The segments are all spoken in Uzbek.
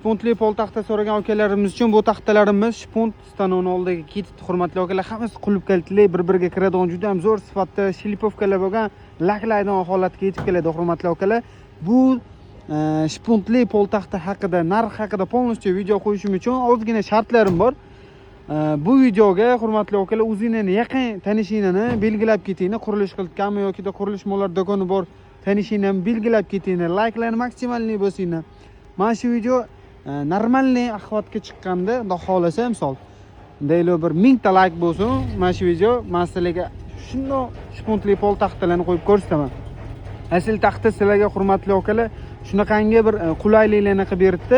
Shpuntli pol taxta so'ragan akalarimiz uchun bu taxtalarimiz shpunt stanoni oldiga ketibdi, hurmatli akalar. Hammasi qulf kalitli, bir biriga kiradigan, juda ham zo'r sifatda шлифовка lar bo'lgan, laklaydigan holatga yetib keladi, hurmatli akalar. Bu shpuntli pol taxta haqida, narx haqida полностью video qo'yishim uchun ozgina shartlarim bor. Bu videoga, hurmatli akalar, o'zinglarni yaqin tanishinglarni belgilab ketinglar, qurilish qilayotganmi yokida qurilish mollar do'koni bor tanishinglarni belgilab ketinglar, layklarni максимальный bosinglar. Mana shu video нормальный охват ga chiqqanda, xudo xohlasa, misol deylik, bir 1000 ta layk bo'lsin mana shu video, man sizlarga shundoq shpuntli pol taxtalarni qo'yib ko'rsataman. Asl taxta sizlarga, hurmatli akalar, shunaqangi bir qulayliklarni qilib beribdi,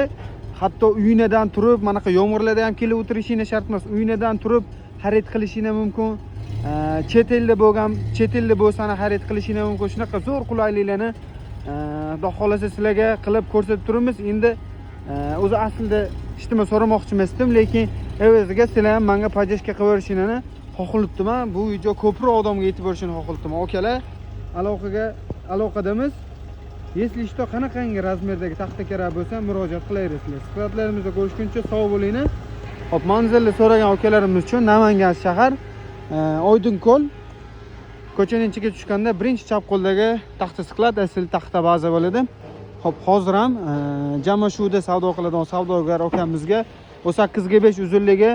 hatto uyinadan turib, manaqa yomg'irlarda ham kelib o'tirishinglar shart emas, uyinadan turib xarid qilishinglar mumkin. Chet elda bo'lgan, chet elda bo'lsani xarid qilishinglar mumkin. Shunaqa zo'r qulayliklarni xudo xohlasa sizlarga qilib ko'rsatib turibmiz. Endi o'zi aslida hech nima so'ramoqchi emasdim, lekin evaziga sizlar ham manga поддержка qilib berishinglarni xohlabdiman, bu video ko'proq odamga yetib borishini xohlabdiman. Akalar, aloqaga aloqadamiz. Если что, qanaqangi размер dagi taxta kerak bo'lsa, murojaat qilaverasizlar. Skladlarimizda ko'rishguncha sog' bo'linglar. Hop, manzilni so'ragan akalarimiz uchun: Namangan shahar, Oydinko'l ko'chaning ichiga tushganda birinchi chap qo'ldagi taxta sklad, asl taxta baza bo'ladi. Hop, hozir ham Jamashuvda savdo qiladigan savdogar akamizga 18 ga 5 uzunligi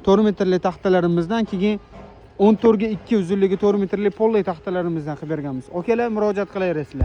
4 metrli taxtalarimizdan, keyin 14 ga 2 uzunligi 4 metrli polli taxtalarimizdan qilib berganmiz. Akalar, murojaat qilaverasizlar.